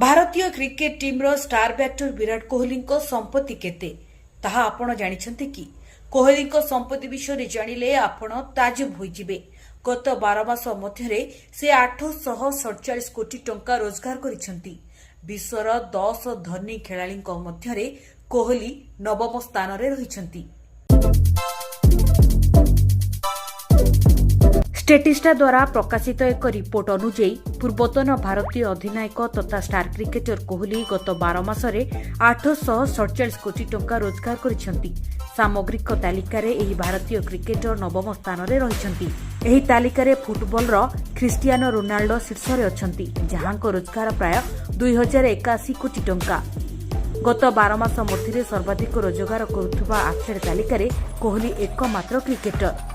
ଭାରତୀୟ କ୍ରିକେଟ ଟିମ୍ର star batter ବିରାଟ କୋହଲିଙ୍କ ସମ୍ପତ୍ତି କେତେ, ତାହା ଆପଣ ଜାଣିଛନ୍ତି କି? କୋହଲିଙ୍କ ସମ୍ପତ୍ତି ବିଷୟରେ ଜାଣିଲେ ଆପଣ ତାଜୁବ ହୋଇଯିବେ। ଗତ 12 ମାସ ମଧ୍ୟରେ ସେ 847 କୋଟି ଟଙ୍କା ରୋଜଗାର କରିଛନ୍ତି। ବିଶ୍ୱର 10 ଧନୀ ଖେଳାଳିଙ୍କ ମଧ୍ୟରେ କୋହଲି ନବମ ସ୍ଥାନରେ ରହିଛନ୍ତି। ଷ୍ଟେଟିଷ୍ଟା ଦ୍ୱାରା ପ୍ରକାଶିତ ଏକ ରିପୋର୍ଟ ଅନୁଯାୟୀ, ପୂର୍ବତନ ଭାରତୀୟ ଅଧିନାୟକ ତଥା ଷ୍ଟାର କ୍ରିକେଟର କୋହଲି ଗତ 12 ମାସରେ 847 କୋଟି ଟଙ୍କା ରୋଜଗାର କରିଛନ୍ତି। ସାମଗ୍ରିକ ତାଲିକାରେ ଏହି ଭାରତୀୟ କ୍ରିକେଟର ନବମ ସ୍ଥାନରେ ରହିଛନ୍ତି। ଏହି ତାଲିକାରେ ଫୁଟବଲର ଖ୍ରୀଷ୍ଟିଆନୋ ରୋନାଲ୍ଡୋ ଶୀର୍ଷରେ ଅଛନ୍ତି, ଯାହାଙ୍କ ରୋଜଗାର ପ୍ରାୟ 2081 କୋଟି ଟଙ୍କା। ଗତ 12 ମାସ ମଧ୍ୟରେ ସର୍ବାଧିକ ରୋଜଗାର କରୁଥିବା ଆଥଲେଟ୍ ତାଲିକାରେ କୋହଲି ଏକମାତ୍ର କ୍ରିକେଟର।